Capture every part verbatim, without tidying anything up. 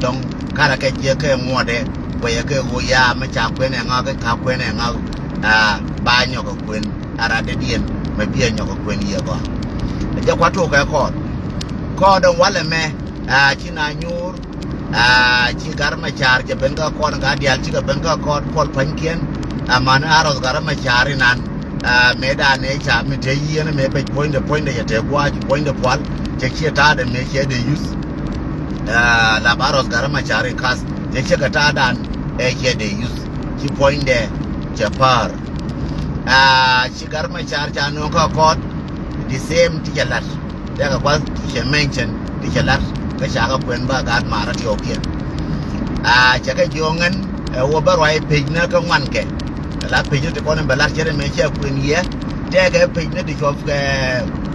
dɔ̱ŋ karɛ kɛ jiɛ kɛ ŋuɔ̱tdɛ. Wecɛ kɛ ɣöö ya mi ca kuɛn ɛ ŋa̱k, ka kuɛn ɛ ŋa̱k. Aa, ba nyɔk ɛ kuɛn a radɛ diɛn mɛ biɛ nyɔk ɛ kuɛn yiëë gɔaa. Ɛ jɛ kua̱ tok kɛ kɔɔt. Kɔɔt ɛn walɛ mɛ, aa, ci na nyuur, aa, ci Gat Macar cɛ ben kä kɔɔt, gat diaal cikɛ ben kä kɔɔt, Kuɔl Pa̱nykiɛn. Amäni a rɔth Gat Macar inan, aa, mëë danɛ ca mi te yieen mëë pec puɔ̱nydɛ, puɔ̱nydɛ cɛ te gua̱a̱c, puɔ̱nydɛ pual, cɛ ciɛ ta̱a̱dɛ mëë ciɛ dee yuth. Aa, la ba rɔth Gat Macar in kath, cɛ ciɛ kɛ ta̱a̱dan ɛ ciɛ dee yuth, ci puɔ̱nydɛ cɛ päär. Aa, ci Gat Macar ca nööŋ kä kɔɔt, the same ti cɛ la̱t. Tɛkɛ gua̱th ti cɛ mention ti cɛ la̱t kä ca kɛ kuɛn bä gaat maarä ti ɣɔ̱kiɛn. Aa, cɛ kɛ jiök ŋän ɛ wä bä ruac pecnä kä ŋuankɛ. Kɛ la pecnä ti kɔn in bɛ la̱t cɛ rɛ mɛ cɛ kuɛn yɛ. Tɛkɛ pecnä ti cuɔp kɛ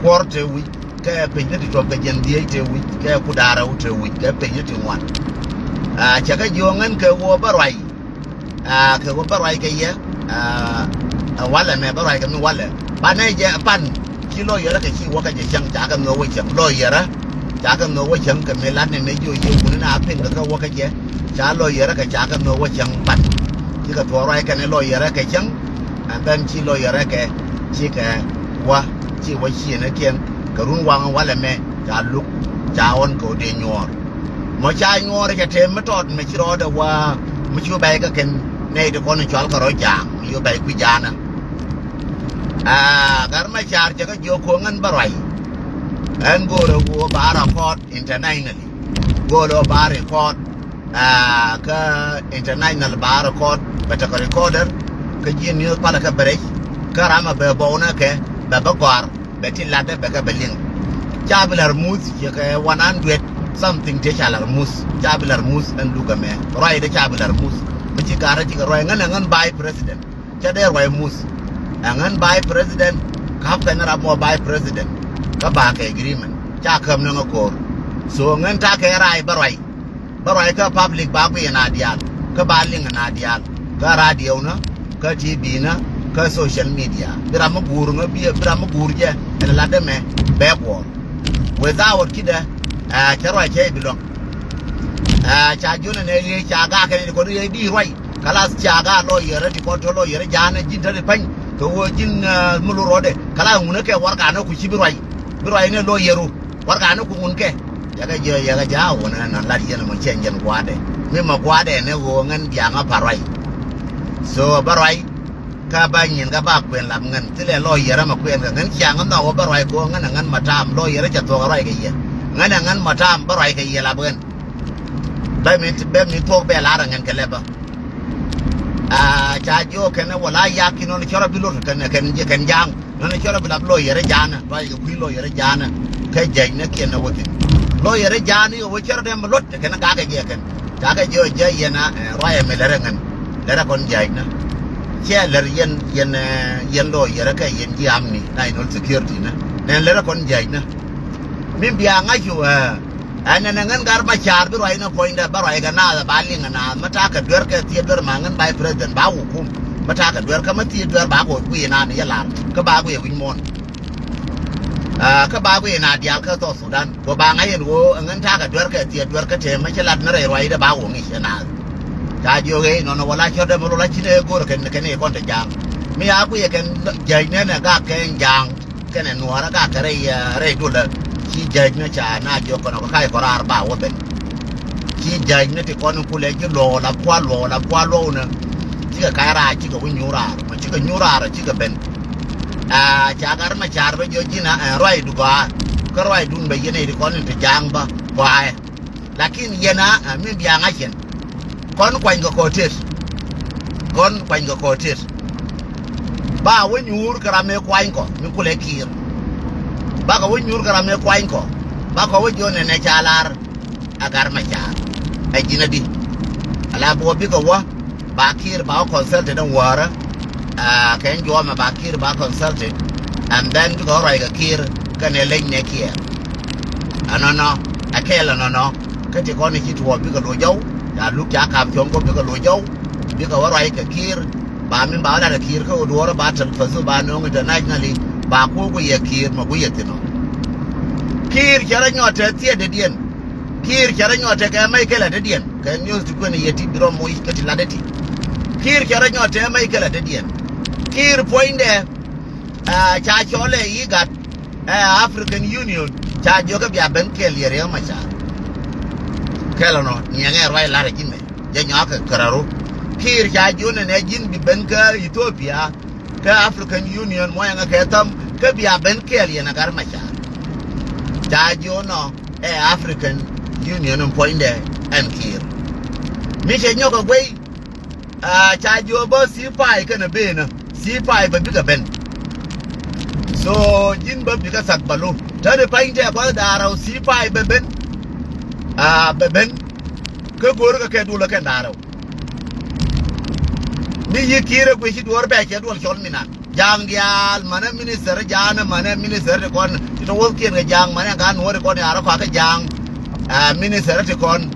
kuɔr te wi̱c, kɛ pecnä ti cuɔp kɛ jiɛn dhieec te wi̱c, kɛ kudaarä wä te wi̱c, kɛ pecnä ti ŋuan. Aa, cɛ kɛ jiök ŋän kɛ wä bä ruac. Aa, kɛ ɣöö bä ruac kɛ yɛ, aa, ɛ walɛ mɛ bä ruac kɛ mi walɛ. Banɛ jɛ pan ci lɔyɛrä kɛ ci wä kɛ jɛ cäŋ, ca kɛ nhöök wä cäŋ. Lɔyɛrä ca kɛ nhöök wä cäŋ kɛ mi lat ni mɛ jiɔ yiëë wuni na pin kɛ kɛ wä kɛ jɛ. Ca lɔyɛrä kɛ ca kɛ nhöök wä cäŋ pan. Cikɛ thuɔɔk ruac kɛnɛ lɔyɛrä kɛ cäŋ. And then ci lɔyɛrä kɛ cikɛ wä, ci wä ciënɛ kiɛn kɛ run waŋ walɛ mɛ ca luk ca ɣɔn kɛ wä dee nyuɔɔr. Mɔ ca nyuɔɔr cɛ tëë mi tɔt mi ci rɔɔdɛ wä mi ci wä bɛy kä kɛn nɛy ti kɔn cual kɛ rɔ ja̱a̱ŋ mi ci wä bɛy kui̱ ja̱a̱nä. Aa, Gat Macar cɛ kä jiök ko̱ ŋän bä ruac. Ɛn go̱o̱rɛ wä ba record internationally. Go̱o̱rɛ wä ba record, aa, kä international ba record bɛ tekɛ recorder. Kä ji̱ news palä kä bɛ rɛc kä ram a bɛ bɔw nä kɛ bɛ bä gɔ̱a̱r. Bɛ ti latdä bɛ kɛ bɛ liŋ. Ca bi lar muth ciɛ kɛ one hundred something ti ca lar muth. Ca bi lar muth ɛn luk ɛmɛ. Ruacdä ca bi lar muth. Mi ci garä cikɛ ruac ŋän ɛ ŋän vice president. Ca dee ruac muth. Ɛ ŋän vice president. Ka̱p kɛn ram mɔ vice president. Kä ba kɛ agreement. Ca käm ni ŋä ko̱r. So ŋän takɛ rac bä ruac. Bä ruac kä public ba guiy na diaal, kä ba liŋ na diaal, kä radio na, kä T V na, kä social media. Bi ram mi guur ŋä bi, bi ram mi guur jɛ ɛn latdä mɛ bɛ guɔ̱ɔ̱r. Without kidɛ, ɛ, cɛ ruac cɛ bi luäŋ. Ɛ, ca jiön ɛn ɛ ɣee ca gaak kɛn ti kɔn ɣee di ruac. Kalas ca gaak lɔyɛrä ti kɔn tɔ lɔyɛrä ja̱a̱nä ji̱n tä ti pa̱ny. Kɛ ɣöö ji̱n, ɛ, mi lo̱r rɔɔdɛ. Kalas ŋunä kɛ warɛganä ku ci bi ruac. Bi ruac ni lɔyɛru. Warɛganä ku ŋun kɛ. Cɛ kɛ jiök, cɛ kɛ jiök a wunɛ nɔ lat yɛn mɔ cɛ jɛn gua̱a̱dɛ. Mi mɔ gua̱a̱dɛ ni ɣöö ŋän biaŋä pa ruac. So bä ruac kä bä nyin kä ba kuɛn lap ŋän. Thilɛ lɔyɛrä mɛ kuɛn kɛ ŋän ciaŋ ŋän nhɔk ɣöö bä ruac kɛ ɣöö ŋän ɛ ŋän mɔ ta̱a̱m lɔyɛrä cɛ thuɔ̱k ɛ ruac kɛ yɛ. Ŋän ɛ ŋän mɔ ta̱a̱m bä ruac kɛ yɛ lap ɣän. Bɛ mi, bɛ mi thuɔ̱k bɛ lar ɛ ŋän kɛ lɛpä. Aa, ca jiök kɛn ɛ wala yak ki nɔn cɔrɔ bi lot kɛn, kɛn, kɛn ja̱a̱ŋ. Nɔnɔ cä rɔ bi lap lɔyɛrɛ ja̱a̱nä, ruac kɛ kui̱ lɔyɛrɛ ja̱a̱nä. Kä jɛc nä kiɛn nä wä thi̱n. Lɔyɛrɛ ja̱a̱nä yɛ wä cä rɔ dɛm bi luɔt, kɛ kɛn ɛ gakɛ jɛ kɛn. Cakɛ jiök jɛ yɛn a, ɛ, ruac ɛmɛ lärɛ ŋän. Lärɛ kɔn jɛc nä. Cɛ lär yɛn, yɛn, ɛ, yɛn lɔyɛrɛ kɛ yɛn ji̱ amni, national security nä. Nɛn lärɛ kɔn jɛc nä. Min bia ŋa̱c cu, ɛ, Ɛn ɛn ɛ ŋän Gat Macar bi ruac ni puɔ̱nydɛ, bä ruac kɛ naath ɛ ba liŋ ɛ naath. Mi ta̱a̱ kɛ duer kɛ thiee duer ma ŋän vice president ba wä kum. Mi ta̱a̱ kɛ duer kä mi thiee duer ba kɛ wä guiy naath ni yɛ lar. Kä ba guiy wi̱c muɔ̱ɔ̱n. Aa, kä ba guiy naath diaal kä South Sudan. Kɛ ba ŋa̱c ɛn ɣöö ɛ ŋän ta̱a̱ kɛ duer kɛ thiee duer kä tëë mi ci lat ni rɛy ruacdɛ ba wä ŋi̱c ɛ naath. Ca jiök ëë nɔnɔ wä la cärdɛ mi lo̱l a ci nɛ go̱o̱r kɛn, kɛn i̱ kɔn te ja̱a̱ŋ. Mi a guiy ɛ kɛn jäc nɛn ɛ gak kɛn ja̱a̱ŋ. Kɛnɛ nuɔ̱ɔ̱rä gak kɛ rɛy, ɛ, rɛy dolä. Ci jäc ni ca na jiök kɔn ɔ kɛ kac kɔ raar ba wä ben. Ci jäc ni ti kɔn kulɛ ji̱ luɔ̱w la kua luɔ̱w la kua luɔ̱w ni. Cikɛ kac raar cikɛ wä nyuur raar. Mɔ cikɛ nyuur raar cikɛ ben. Aa, ca Gat Macar bä jiök ji̱n a, ɛ, ruacdu gɔaa. Kä ruacdun bɛ yɛn ɛ ti kɔn in ti ja̱a̱ŋ bä gɔaaɛ. Lakin yɛn a, ɛ, mi bia ŋa̱c yɛn. Kɔn kuanykɛ kɔɔtet. Kɔn kuanykɛ kɔɔtet. Ba wä nyuur kɛ ram mëë kuany kɔ mi kulɛ Kiir. Bakɛ wä nyuur kɛ ram mëë kuany kɔ. Bakɛ wä jiök nɛnɛ ca lar. A Gat Macar. Ɛ ji̱n adi. Ala bi wä bikɛ wä. Ba Kiir ba wä consulted ɛn wäärä. Aa, kɛ ɛn juɔmɛ ba Kiir ba consulted. And then bikɛ wä ruac kɛ Kiir kɛnɛ leny nɛ kiɛ. Ɛnɔnɔ, ɛ kɛɛl ɛnɔnɔ. Kä ti kɔn i̱ ci tuɔɔk bikɛ loc jɔw, ca luk ca ka̱p cuɔ̱ŋ kɔ bikɛ loc jɔw, bikɛ wä ruac kɛ Kiir, ba min ba wä lat ɛ Kiir kä wä duɔ̱ɔ̱r ba tɛl fäthu ba nööŋ internationally, ba kuɔ̱k ku yɛ Kiir mɛ ku yɛ thi̱n ɔ. Kiir cɛ rɔ nyɔɔt tɛth thietdɛ diɛn. Kiir cɛ rɔ nyɔk tekɛ mɛc kɛl a te diɛn kɛ news ti kuɛn yɛ ti bi rɔ moc kä ti lat ɛ ti. Kiir cɛ rɔ nyɔk tekɛ mɛc kɛl a te diɛn. Kiir puɔ̱nydɛ, ah, ca cɔl ɛ IGAD, ɛ African Union, ca jiök kä bia ben kɛɛl yɛ Riek Machar. Kɛl ɛnɔ niɛŋɛ ruac lar ɛ ji̱ mɛ jɛ nyɔakɛ kärä ru. Kiir ca jiök nɛ nɛ ji̱n bi ben kä Ethiopia kä African Union muɔ̱yɛŋɛ kɛ thäm kä bia ben kɛɛl yɛn a Gat Machar. Ca jiök nɔ ɛ African Union in puɔ̱nydɛ ɛn Kiir. Mi cɛ nyɔk ɛ guey, ah, ca jiök bä sipai kɛnɛ benä, sipai bɛ bikɛ ben. So ji̱n bä bikɛ thak bä lo. Täni pany tɛ kuath da̱rɛw sipai bɛ ben. Ah, bɛ ben. Kä go̱o̱rkɛ kɛ dulä kɛn da̱rɛw. Mi yi Kiir ɛ guici duɔ̱ɔ̱r bɛ cɛ duɔl cɔl minan. Ja̱a̱ŋ diaal, manɛ minister Ja̱a̱ŋ, manɛ minister ti kɔn ti tɔ wäthkiɛn kɛ Ja̱a̱ŋ, manɛ ŋa nuɔ̱ɔ̱ri kɔn ya̱rä kɔakä Ja̱a̱ŋ. Ah, minister ti kɔn,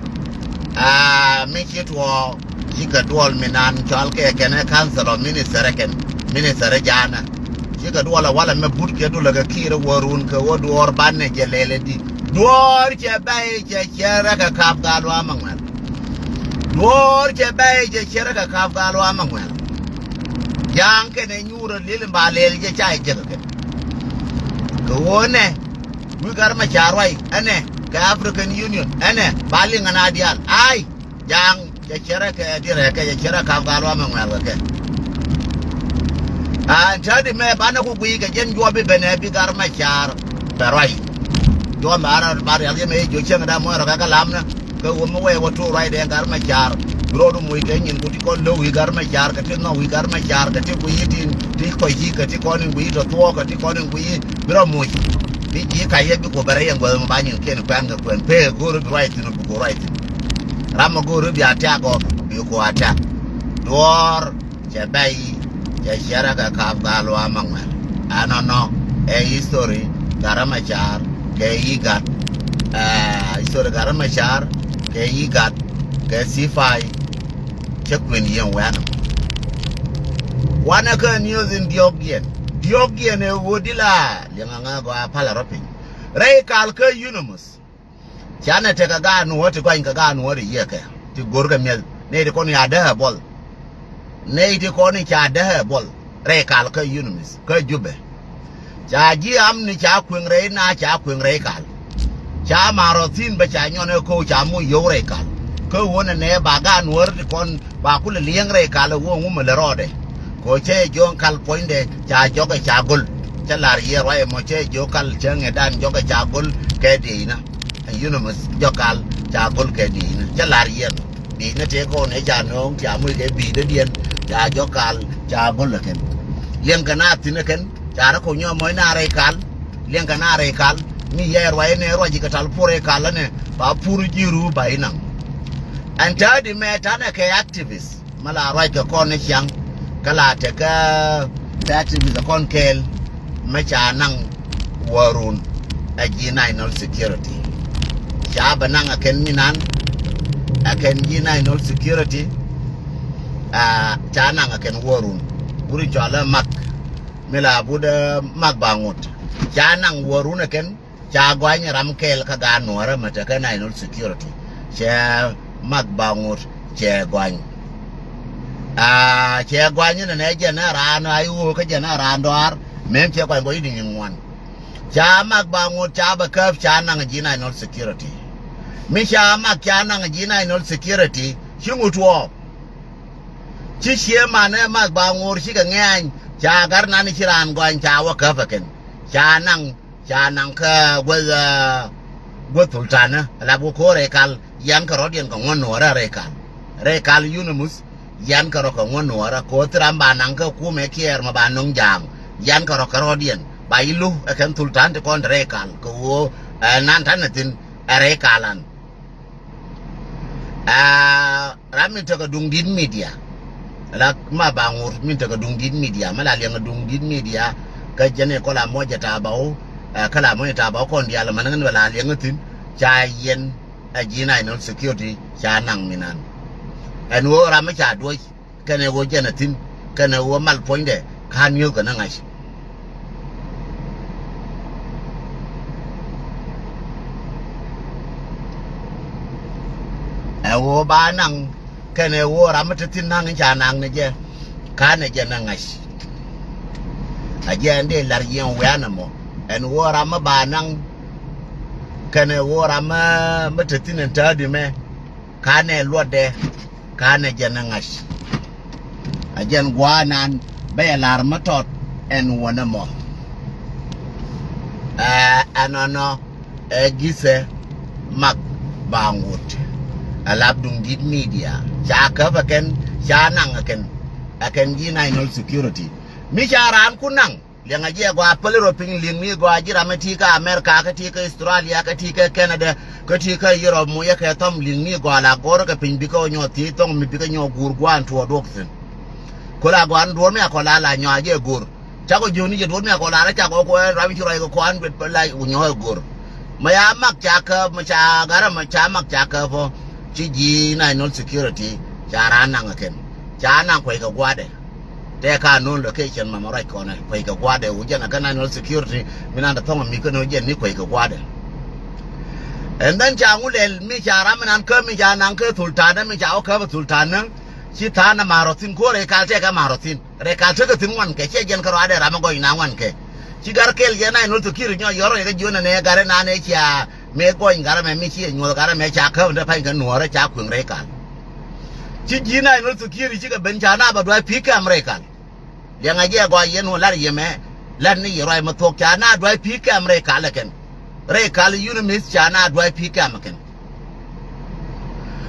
ah, mi ci tuɔɔk, cikɛ duɔl minan cɔal kɛ kɛn ɛ council of minister kɛn, minister Ja̱a̱ŋ. Cikɛ duɔl ɛ walɛ mɛ but kɛ dulä kɛ Kiir ɛ wä run kɛ wä duɔ̱ɔ̱r banɛ jɛ lɛlɛ di. Duɔ̱ɔ̱r cɛ bɛy cɛ cɛ rɛ kɛ kap gal wa mɛ ŋuɛl. Duɔ̱ɔ̱r cɛ bɛy cɛ cɛ rɛ kɛ kap gal wa mɛ ŋuɛl. Ja̱a̱ŋ kɛnɛ nyuur ɛ lil in ba lɛl jɛ ca jɛ kɛ kɛ. Kɛ ɣöö nɛ wi̱i̱ Gat Machar ruac ɛnɛ kɛ African Union ɛnɛ ba liŋ ɛn a diaal. Ai, Ja̱a̱ŋ cɛ cɛ rɛ kɛ di rɛ kɛ cɛ cɛ rɛ kap gal wa mɛ ŋuɛl kɛ kɛ. An täti mɛ banɛ ku guiy kɛ jɛn juɔp bi ben ɛ bi Gat Machar bɛ ruac. Juɔp mɛ ar ba rial yɛ mɛ jiö cieŋ da muɔ̱ɔ̱n rɔ kɛ kɛ lam nä. Kä wä mi wee wä tuur ruacdɛ Gat Machar. Bi rɔɔdu muc kɛ nyin ku ti kɔn lo̱k wi̱i̱ Gat Machar kɛ ti nhɔk wi̱i̱ Gat Machar kɛ ti gui̱i̱ tin ti kɔc yi̱ kɛ ti kɔn in gui̱i̱ tɔ thuɔɔk kɛ ti kɔn in gui̱i̱ bi rɔ muc. Bi ji̱ kac yɛ bi ku bɛ rɛy ɛn guäth mi ba nyin kiɛn kuɛn kɛ kuɛn pee go̱o̱r bi ruac thi̱n bi ku ruac thi̱n. Ram mi go̱o̱r bi attack ɔ bi ku attack. Duɔ̱ɔ̱r cɛ bɛy cɛ ciɛrɛ kɛ kap gal wa mɛ ŋuɛl. Ɛnɔnɔ ɛ history Gat Machar kɛ IGAD. Ɛ history Gat Machar kɛ IGAD kɛ sipai. Cɛ kuën yɛn wɛnɔ. Wanɛ kä news in diɔ̱k yɛn diɔ̱k yɛn ɛ ɣöö di la liɛŋ aŋa gɔaa palɛ rɔ piny. Rɛy kal kä UNMISS. Canɛ tekɛ gaat nuɔ̱ɔ̱r ti gɔany kɛ gaat nuɔ̱ɔ̱r i̱ yiëëkɛ ti go̱rkɛ mi̱eth nɛy ti kɔn i̱ ca dääk ɛ buɔl. Nɛy ti kɔn i̱ ca dääk ɛ buɔl rɛy kal kä UNMISS kä Jubɛ. Ca ji̱ amni ca kueŋ rɛy na ca kueŋ rɛy kal. Ca ma̱a̱r rɔ thi̱n bä ca nyɔn ɛ ko̱o̱k ca moc yio̱w rɛy kal. Kä ɣöö nɛnɛ ba gaat nuɔ̱ɔ̱r ti kɔn ba kulɛ li̱eŋ rɛy kal ɛ ɣöö ŋumɛ lɛ rɔɔdɛ. Kɛ ɣöö cä jɛ jiök kal puɔ̱nydɛ ca jɔkɛ ca go̱l. Cä la̱r yiëë ruac ɛmɔ cä jɛ jiök kal cä ŋi̱etdan jɔkɛ ca go̱l kɛ dieyna. Ɛ UNMISS jɔk kal ca go̱l kɛ dieyna. Cä la̱r yiëë ɛmɔ dieyna tëë kɔn ëë ca nööŋ ca moc kɛ bi̱i̱dädiɛn ca jɔk kal ca go̱l ɛ kɛn. Liɛŋkɛ na thi̱n ɛ kɛn ca rɔ kɛ nyɔk mɔc na rɛy kal. Liɛŋkɛ na rɛy kal mi yɛ ruac ɛnɛ ruac ji̱ kɛ tal pur rɛy kal ɛnɛ ba pur ji̱ ruu ba inaŋ. Ɛn täädi mɛ tanɛ kɛ activist. Mi la ruac kɛ kɔn ni ciaŋ kä la tekɛ thirty with kɔn kɛɛl. Mi ca naŋ wäärun ɛ ji̱ national security. Ca bɛ naŋ ɛ kɛn mi nan ɛ kɛn ji̱ national security. Aa, ca naŋ ɛ kɛn wäärun wuri cɔal ɛ mak mi la but ɛ mak ba ŋut. Ca naŋ wäärun ɛ kɛn. Ca gɔany ram kɛl kä gaat nuɔ̱ɔ̱rä mɛ tekɛ national security. Cɛ mak ba ŋot cɛ gɔany. Aa, cɛ gɔany inɛ nɛ jɛn ɛ raan a i̱ ɣöö kä jɛn ɛ raan dɔaar mɛm cɛ gɔany gɔany i̱ di nyin ŋuan. Ca mak ba ŋot ca bɛ käp ca naŋ ji̱ national security. Mi ca mak ca naŋ ji̱ national security ci ŋut tuɔɔk. Ci cie manɛ mak ba ŋot cikɛ ŋɛ̈ny ca gar nani ci raan gɔany ca wä käp ɛ kɛn. Ca naŋ Ca naŋ kä guäth, aa, guäth thultanä ala bi ko̱o̱r rɛy kal. Yan kɛ rɔ̱diɛn kɛ ŋuɔ̱n nuɔ̱ɔ̱rä rɛy kal. Rɛy kal UNMISS yan kɛ rɔ kɛ ŋuɔ̱n nuɔ̱ɔ̱rä kɛ ɣöö thil ram ba naŋ kä kumɛ kiɛɛr mɛ ba nöŋ ja̱a̱ŋ. Yan kɛ rɔ kɛ rɔ̱diɛn ba i̱ lu ɛ kɛn thultan ti kɔn te rɛy kal kɛ ɣöö, ɛ, nan ta̱nɛ thi̱n ɛ rɛy kal an. Aa, ram min tekɛ duŋ dit media. La ma ba ŋur min tekɛ duŋ dit media. Ma la liɛŋ duŋ dit media. Kä jɛn ikɔl a mɔc ɛ tabau. Ɛ, kä la mɔc ɛ tabau kɔn diaal ma ni ŋän bɛ la liɛŋ thi̱n. Ca yɛn ɛ ji̱ national security ca naŋ minan. Ɛn ɣöö ram mi ca duɔc. Kɛnɛ ɣöö jɛn a thi̱n kɛnɛ ɣöö mal puɔ̱nydɛ ka̱n niööth kɛ ni ŋa̱c. Ɛ ɣöö ba naŋ kɛnɛ ɣöö ram mi te thi̱n naŋ in ca naŋ ni jɛ. Ka̱nɛ jɛ ni ŋa̱c. A jɛ ɛn dee la̱r yɛn wianɛ mɔ ɛn ɣöö ram mi ba naŋ kɛnɛ ɣöö ram mi te thi̱n in täädi mɛ. Ka̱nɛ luɔtdɛ. Ka̱nɛ jɛ ni ŋa̱c. A jɛn gua̱a̱nan bɛ yɛ la̱r mi tɔt ɛn wänɛ mɔ. Ɛ ɛnɔnɔ ɛ Githɛ Mak Baŋut. Ɛ lap duŋ di̱t media ca käp ɛ kɛn ca naŋ ɛ kɛn. Ɛ kɛn ji̱ national security mi ca raan ku naŋ. Liɛŋɛ jiɛ gɔaa päli rɔ piny li̱ŋ ni gɔaa ji̱ ram mi ti kä America kä ti kä Australia kä ti kä Canada kä ti kä Europe mu yɛ kɛ thɔm li̱ŋ ni gɔaa la go̱r kɛ piny bikɛ nyɔ thiec thɔŋ mi bikɛ nyɔ guur gua̱a̱n tuɔɔk duɔk thi̱n. Kola gɔaa ni duɔ̱ɔ̱r mi a kɔ la la nyɔ a jiɛ go̱r. Cakɔ jiöni jɛ duɔ̱ɔ̱r mi a kɔ la rɛ cakɔ kɔ ram ci rɔy kɛ kɔan bet la nyɔ a go̱r. Ma ya mak ca käp ma ca garɛ ma ca mak ca käp ɔ ci ji̱ national security ca raan naŋ kɛn ca naŋ kuɛy kɛ gua̱dɛ. Tɛ ka no̱o̱ŋ location mama ruac kɔnɛ kuec kɛ gua̱dɛ wu jɛn a kä national security mi nan dɛ thɔŋ mi kä no̱o̱ŋ jɛn ni kuec kɛ gua̱dɛ. And then ca ŋu lɛl mi ca ram mi nan kä mi ca naŋ kä thultanä mi ca wä kä thultanä. Ci tha̱a̱n na marɔ thi̱n ko rɛy kal tɛ kɛ marɔ thi̱n rɛy kal tekɛ thi̱n ŋuan kɛ cɛ jɛn kä ruaadɛ ram mi gɔny na ŋuan kɛ. Ci gar kɛl jɛ national security nyɔ yɔrɔ yɛ kä jiön anɛ gar ɛ nan ɛ cia mëë gɔny gar ɛmɛ mi ci ɛ nyuɔth gar ɛmɛ ca käp ni te pa̱ny kɛ nuɔ̱ɔ̱rä ca kueŋ rɛy kal. Ci ji̱ national security cikɛ ben ca na bɛ dua̱c pi̱i̱ kɛm rɛy kal. Liɛŋɛ jɛ gɔaa yɛn wä lar yɛmɛ lar ni yɛ ruac mi thuɔ̱k ca na dua̱c pi̱i̱ kɛm rɛy kal ɛ kɛn. Rɛy kal UNMISS ca na dua̱c pi̱i̱ kɛm ɛ kɛn.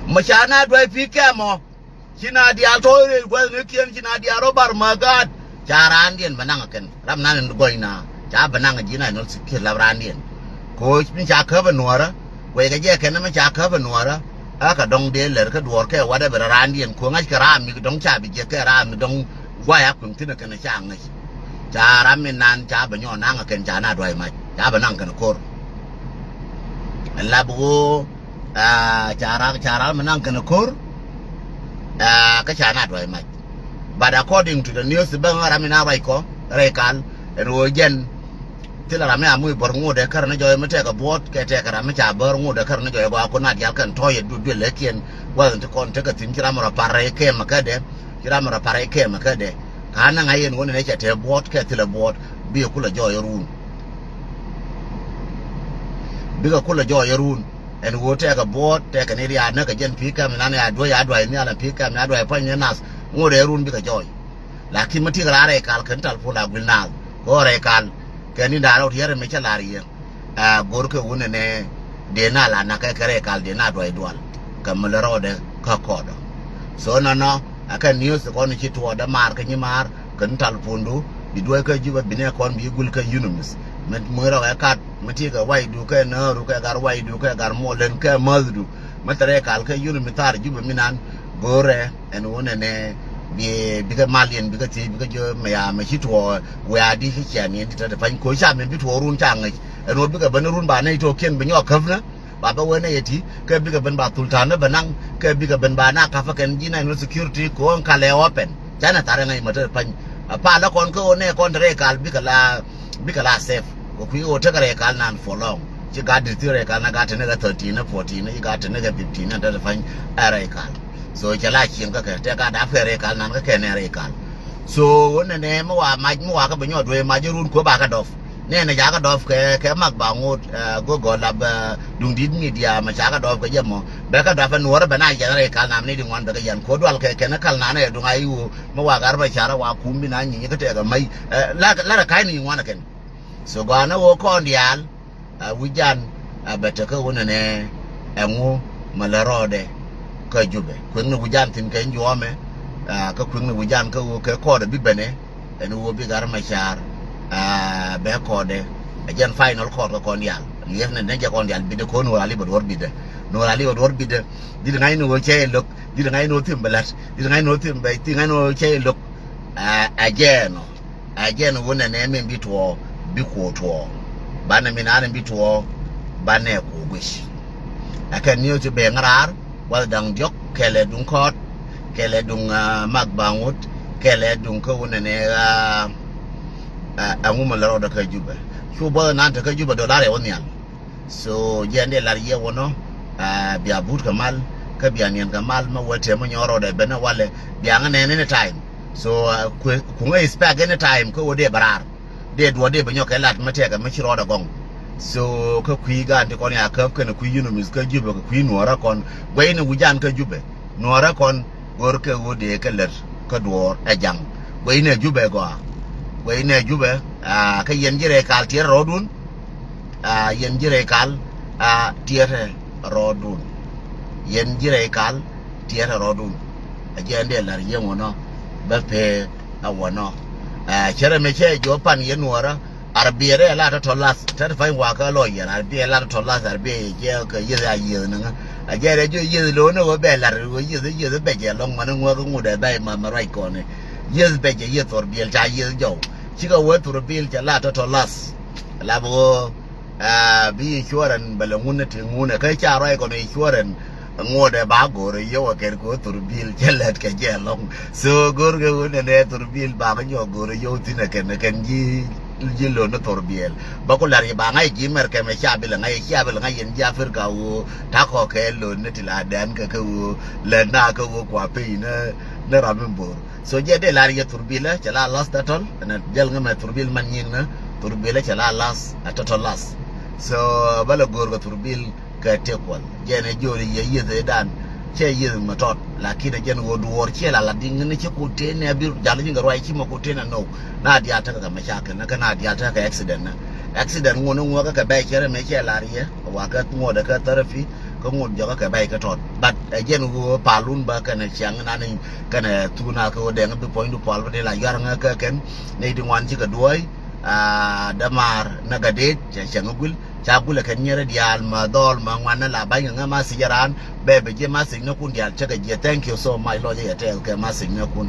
Mɛ ca na dua̱c pi̱i̱ kɛm ɔ ci na diaal tɔ̱ rɛy gua̱thnikiɛn ci na diaal rɔ bar mägaat. Ca raandiɛn bɛ naŋ ɛ kɛn ram nan in gɔny na ca bɛ naŋ ɛ ji̱ national security lap raandiɛn. Koc mi ca käp ɛ nuɔ̱ɔ̱rä. Kuɛy kɛ jɛ kɛn mi ca käp ɛ nuɔ̱ɔ̱rä. Ɛ kɛ dɔ̱ŋ dee lɛr kä duɔ̱ɔ̱r kɛ whatever raandiɛn ko̱ ŋa̱c kɛ raam mi dɔ̱ŋ ca bi jiɛk kɛ raam mi dɔ̱ŋ guay a kueŋ thi̱n ɛ kɛn ca ŋäc. Ca ram mi nan ca bɛ nyɔɔ naŋ ɛ kɛn ca na duay mac ca bɛ naŋ kɛn ko̱r. Ɛ lap ɣöö ca ram ca ram mi naŋ kɛn ko̱r. Kä ca na duay mac. But according to the news bä ram mi na ruac kɔ rɛy kal ɛn ɣöö jɛn thilɛ ram mi a muc bär ŋot ɛ kär ni jɔy mi tɛkɛ buɔt kɛ tɛkɛ ram mi ca bär ŋot ɛ kär ni jɔy gɔaa kun a dial kɛn tɔ̱ yɛ duel lɛ kiɛn. Guath in ti kɔn tekɛ thi̱n ci ram rɔ par rɛy kɛmɛ kädɛ. Ci ram rɔ par rɛy kɛmɛ kädɛ. Ka naŋ a yɛn wä ni nɛ cɛ tɛ buɔt kɛ thilɛ buɔt bikɛ kulɛ jɔy run. Bikɛ kulɛ jɔy run. Ɛn ɣöö tɛkɛ buɔt tɛkɛ ni riaat näkɛ jɛn pi̱i̱ kɛm inan ya duäc a duac nhial ɛn pi̱i̱ kɛm ya duac pua̱ny ni nath. Ŋot ɛ run bikɛ jɔy. Lakin mi tik raar rɛy kal kɛn tal puɔl a guil naath kɛ ɣöö rɛy kal kɛn ni da̱a̱r rɛw ti yɛr ɛmɛ cä la̱r yɛ. Ɛ go̱r kɛ wun ɛnɛ dee na la nakɛ kɛ rɛy kal dee na duac dual kɛ mi lɛ rɔɔdɛ kä kɔɔdɔ. So nɔnɔ ɛ kɛ news kɔn ci tuɔɔdɛ maar kä nyi maar kɛn tal puɔndu bi duac kä Jubɛ bi nɛ kɔn bi gul kä UNMISS. Mi muc rɔk ɛ kat mi tikɛ wacdu kɛ nääru kɛ gar wacdu kɛ gar muɔlɛn kɛ mäthdu. Mi thɛ rɛy kal kä UNMISS thar Jubɛ mi nan go̱rɛ. Ɛn wun ɛnɛ bi bikɛ mal yɛn bikɛ thiec bikɛ jiö mɛ ya mɛ ci tuɔɔ wɛ̈ɛ̈ di ci ciɛn yɛn ti te te pa̱ny koc ca mɛ bi tuɔɔ run ca ŋäc. Ɛn wun bikɛ ben run ba nɛy to̱kiɛn bi nyɔk käpnä ba bɛ wen nɛy ɛ ti kɛ bikɛ ben ba thultanä bɛ naŋ kɛ bikɛ ben ba na ka̱pä kɛn ji̱ national security ko̱o̱ŋ kalɛ open. Canɛ tharɛ ŋäc mɛ te te pa̱ny. A palä kɔn kä ɣöö nɛy kɔn te rɛy kal bikɛ la bikɛ la safe. Kɛ kui̱ ɣöö tekɛ rɛy kal nan for long. Ci gat di̱t thi̱n rɛy kal na gat te ni kɛ thirteen ni fourteen ni ci gat te ni kɛ fifteen ni te te pa̱ny ɛ rɛy kal. So cɛ la cieŋ kä kɛ tɛ gat dap kɛ rɛy kal nan kä kɛ nɛ rɛy kal. So ɣöö nɛ nɛ mi wa mac mi wa kä bi nyɔɔt wee mac run kuɔ ba kä dɔp. Nɛ nɛ ca kä dɔp kɛ kɛ mak ba ŋot ɛ go̱ gɔl lap ɛ duŋ di̱t media mɛ ca kä dɔp kɛ jɛ mɔ bɛ kä dɔp ɛ nuɔrä bɛ na jɛn rɛy kal nam ni di ŋuan bɛ kɛ yɛn kuɔ dual kɛ kɛn kal nan ɛ duŋ a iwuɔ. Mi wa gar bä carä wa kum bi na nyieny kä tɛk a mäc. Ɛ la la rɛ ka̱ny ni ŋuan kɛn. So gɔaa ni ɣöö kɔn diaal a wi̱c jan a bɛ tekä wä nɛnɛ. Ɛŋu mɛ lɛ rɔɔdɛ kä Jubɛ kueŋni wi̱c jan thi̱n kɛ juɔmɛ. Kä kueŋni wi̱c jan kä ɣöö kɛ kɔɔdɛ bi bɛnɛ. Ɛn ɣöö bi gar mɛ car a bɛ kɔɔdɛ. Ɛ jɛn final kɔɔd kä kɔn diaal liɛpnɛ nɛ jɛ kɔn diaal bitdɛ ko̱n wä ali bɛ duɔ̱r bitdɛ. Nuɔr ali bɛ duɔ̱r bitdɛ. Dit ŋa̱cni ɣöö cɛ ilök dit ŋa̱cni ɣöö thim bɛ la̱t dit ŋa̱cni ɣöö thim bɛ dit ŋa̱cni ɣöö cɛ ilök. Ɛ jɛɛn ɔ ɛ jɛɛn ɣöö nɛnɛ min bi tuɔɔk bi kuɔɔk tuɔɔk. Banɛ min an bi tuɔɔk banɛ kuɔɔk guic. Ɛ kɛn ni ɣöö ci bɛɛŋ raar gua̱th da̱ŋ diɔ̱k kɛlɛ duŋ kɔɔt kɛlɛ duŋ mak baŋut kɛlɛ duŋ kä ɣöö nɛnɛ ɣaa. Ɛŋu mɛ lɛ rɔɔdɛ kä Jubɛ cu buɔth nan te kä Jubɛ dɔlar ɛ wä nhial. So jiɛn dee lar yiɛ wä nɔ bia but kɛ mal. kä bia niɛn kɛ mal mi wä tëë mi nyɔɔr rɔɔdɛ ben ɛ walɛ bia ŋä nɛn any time. So, uh, ku, ku ŋä expect any time kä wä dee bɛ raar. Dee duɔ̱ɔ̱r dee bɛ nyɔk kɛ lat mi tɛkɛ mi ci rɔɔdɛ gɔŋ. So, kä kui̱ gaan ti kɔn ya käp kɛnɛ kui̱ UNMISS kä Jubɛ kɛ kui̱ Nuɔɔrä kɔn. Guɛy ni wi̱can kä Jubɛ. Nuɔɔrä kɔn go̱r kɛ ɣöö dee kɛ lät kä duɔ̱ɔ̱r ɛ ja̱ŋ. Guɛy ni ɛ Jubɛ gɔaa. Guɛy ni ɛ Jubɛ, aa, kä yɛn ji̱ rɛy kal tiɛɛr rɔɔdun. Aa, yɛn ji̱ rɛy kal, aa, tiɛɛr rɔɔdun. Yɛn ji̱ rɛy kal tiɛɛr rɔɔdun. Ɛ jɛ ɛn dee la̱r yɛn wänɔ bä pee ɛ wänɔ. Aa, cärɛ mɛ cɛ jɔɔk pan yɛn Nuɔɔrä. Arabiɛ rɛ la tɔtɔ lath tɛt pany wakä lɔ yɛn arabiɛ la tɔtɔ lath arabiɛ yɛ jɛ kɛ yeth a yeth ni ŋä. A jɛ rɛ jɔ yeth lo ni wä bɛ lar wä yeth yeth bɛ jɛ lɔŋ mani ŋuäk ŋut ɛ bɛ ma ma ruac kɔni. Yeth bɛ jɛ yeth thor biɛl ca yeth jɔw. Cikɛ wä thor biɛl cɛ la tɔtɔ lath. La bɛ wä, ah, bi insurance bɛ lɛ ŋun ni ti ŋun ɛ kä ca ruac kɔni insurance. Ŋuɔ̱tdɛ ba go̱o̱r ɛ yio̱w ɛ kɛn kɛ ɣöö thurbil cɛ lɛt kɛ jɛ ɛlɔ̱ŋ. So go̱o̱r kɛ ɣöö nɛnɛ thurbil ba kɛ nyɔk go̱o̱r ɛ yio̱w thi̱n ɛ kɛn ɛ kɛn ji̱, ji̱ lo̱n ni thurbil. Bä ku la̱r yɛ ba ŋa̱c ji̱ mɛr kɛmɛ ca bi lɛ ŋa̱c ɛ cia bi lɛ ŋa̱c yɛn ji̱ Africa ɣöö ta̱kɔ kɛ lo̱n ni ti la dɛn kɛ kɛ ɣöö lɛt na kɛ ɣöö kua piny ni, ni ram in bo̱o̱r. So jɛ dee lar yɛ thurbilä cɛ la lath tɔtɔl ɛn jɛl ŋä mɛ thurbil man nyin ŋä thurbilä cɛ la lath ɛ tɔtɔl lath. So bä lɛ go̱o̱r kɛ thurbil kɛ tëë kuɔl jɛn ɛ jiöl yɛ yieth ɛ dan. Cɛ yieth mɛ tɔt lakin ɛ jɛn ɣöö duɔɔr ciɛ la la diŋ ni ci ku tëë nɛ bi jal ji̱ kɛ ruac ci mɛ ku tëë nɛ nɔw. Na diaal tekɛ kɛ mɛ cakɛl nɛ kɛ na diaal tekɛ kɛ accident nɛ. Accident ŋuɔ̱n ni ŋuɔ̱kä kɛ bɛc cɛ rɛ mɛ cɛ lar yɛ wa kɛ ŋuɔ̱t ɛ kɛ therapy. Kä ŋot jɔkä kɛ bɛc kä tɔt. But ɛ jɛn ɣöö palun bä kɛnɛ ciaŋ nan kɛnɛ thuk na kɛ ɣöö dɛŋ bi puɔ̱nydu puɔl bä dee la yuar ŋä kä kɛn. Nɛy ti ŋuan cikɛ duɔ̱ɔ̱c, ah, dämaar näk a deet cɛ cäŋ ɛ guil ca guil ɛ kɛn nyɛrɛ diaal ma dhɔl ma ŋuan ni la ba̱ny kɛ ŋä message ɛ raan. Bɛ bɛ jiɛ message ni kun diaal cä kɛ jiɛ thank you so much lɔcɛ yɛ tɛth kɛ message ni kun.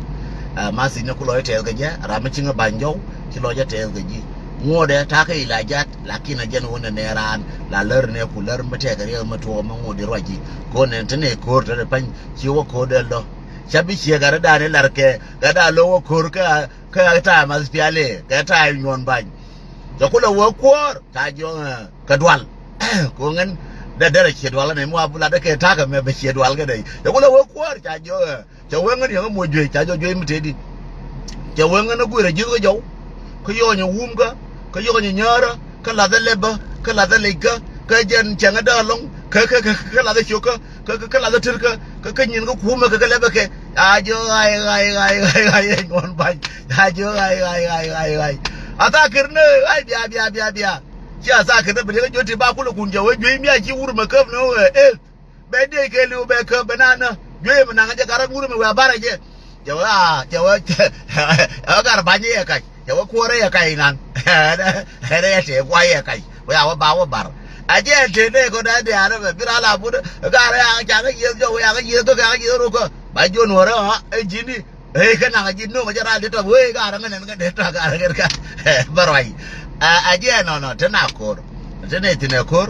Ah, message ni kun lɔcɛ tɛth kɛ jɛ ram mi ci ŋä ba̱ny jɔw ci lɔcɛ tɛth kɛ ji̱. Ŋot ɛ ta̱kɛ ilajat. Lakin a jɛn wä nɛnɛ raan la lär nɛ ku lär mi tɛkɛ riɛk mi tuɔɔk mi ŋut di ruac ji̱. Ko̱n nɛn te nɛ ko̱r te rɛ pany ci wä ko̱r dee lɔ. Ca bi ciɛ gat rɛ dan ilar kɛ gat dan lɔ wä ko̱r kä kä ta̱a̱ math piali kɛ ta̱a̱ nyuɔn bany. Cɛ ku lɛ wä kuɔɔr ca jiɔŋ kɛ dual. Ko̱ ŋɛn dee derɛ ciɛ dual nɛ mi wa bu lat dee kɛ ta̱a̱ kɛ mɛ bɛ ciɛ dual kɛ dee cɛ ku lɛ wä kuɔɔr ca jiɔŋ. Cɛ wee ŋän yɛn kä muɔc juey ca jɔ juey mi tëëdi. Cɛ wee ŋän ɛ gui̱rɛ ji̱th kä jɔw. Kä yɔɔnyɛ wumkä kä yɔɔnyɛ nyäärä kä lathä lɛpä kä lathä lɛckä kä jɛn cɛŋä däär lɔŋ kä kä kä kä lathä cio̱kä kä kä kä lathä tërkä kä kä nyin kä kuumä kä kä lɛpä kɛ. A jɛ ɣay ɣay ɣay ɣay ɣay ɛ nyuɔn ba̱ny. A jɛ ɣay ɣay ɣay ɣay ɣay. A thaakir ni ɣay bia bia bia bia. Ci a thaakir ni bi riɛk kä jiöt ti ba kulɛ kun cɛ wee juey mi a ci wur mɛ käp ni ɣöö ɛ eth. Bɛ diec kɛ liw bɛ käp bɛ nanä. Juey mi naŋ jɛ gat rɔ ŋur mi wee a barɛ jɛ. Cɛ wee a cɛ wee cɛ wee gat rɔ ba̱ny yɛ kac cɛ wee kuɔrɛ yɛ kac inan. Ɛn ɛ tëë guay yɛ kac wee a wee ba wee bar. A jɛ ɛn tëë nɛy kɔn ɛ diaarä bɛ bi ral a but gat rɔ yakä ca kä yieth jɔw wee yakä yieth kä yakä yieth ruk kä ba jiön wärä ɛ ji̱ni. Ëë kä naŋ ji̱ nööŋ jɛ ral ji̱ tɔp ëë gat rɔ ŋän ɛn ŋän dee tɔk gat rɔ ŋän kä. Bä ruac. A jiɛ nɔnɔ te na ko̱r. Te nɛy thi̱n ɛ ko̱r.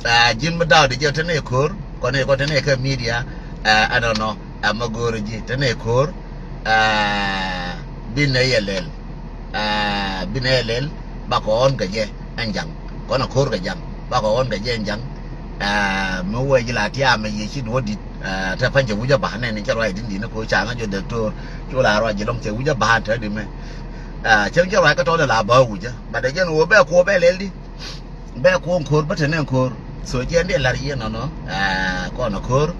A ji̱n mi daw di jɛ te nɛy ko̱r kɔn i̱ kɔn te nɛy kä media. Ɛ nɔnɔ ɛ mɛ go̱o̱r ji̱ te nɛy ko̱r. Ɛ bi nɛy ɛ lɛl. Ɛ bi nɛy ɛ lɛl. Bakɔ ɣɔn kɛ jɛ ɛn ja̱ŋ kɔn ɛ ko̱r kɛ ja̱ŋ bakɔ ɣɔn kɛ jɛ ɛn ja̱ŋ. Ɛ mi wee ji̱ la tiaam ɛ yiëë ci duɔ̱ɔ̱r di̱t. Ɛ te pa̱ny cɛ wi̱c a ba̱a̱n nɛn cɛ ruac di̱n di̱n ko ca ŋa̱c jɛ dɔktor. Cu la ruac jɛ lɔŋ cɛ wi̱c a ba̱a̱n te di mɛ. Ɛ cäŋ cɛ ruac kä tɔ̱ ni la bä wi̱c a but ɛ jɛn wee bɛ kuɔ bɛ lɛl di. Bɛ kuɔ ko̱r bä te nɛn ko̱r. So jɛn di lar yɛ nɔnɔ. Ɛ kɔn a ko̱r.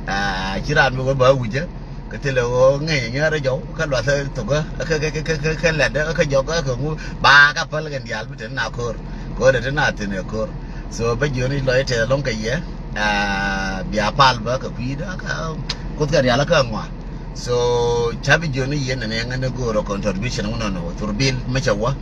Ɛ ci raan mi wee bä wi̱c a. Kä thilɛ ɣöö ŋeny nyäärä jɔw kä luathä thokä kä kä kä kä kä kä lɛtdä kä jɔkä kä ŋu ba kä päl kɛn diaal bi te na ko̱r. Ko̱r te na thi̱n ɛ ko̱r. So bä jiöni lɔc tɛth ɛlɔ̱ŋ kɛ yɛ. Aa bia pal bä kɛ kui̱dä kä kuoth kɛ rial kä ŋua. So ca bi jiöni yɛ nɛnɛ ŋän ni go̱o̱r ɔ contribution ŋun nɔnɔ thurbil mi cɛ wä.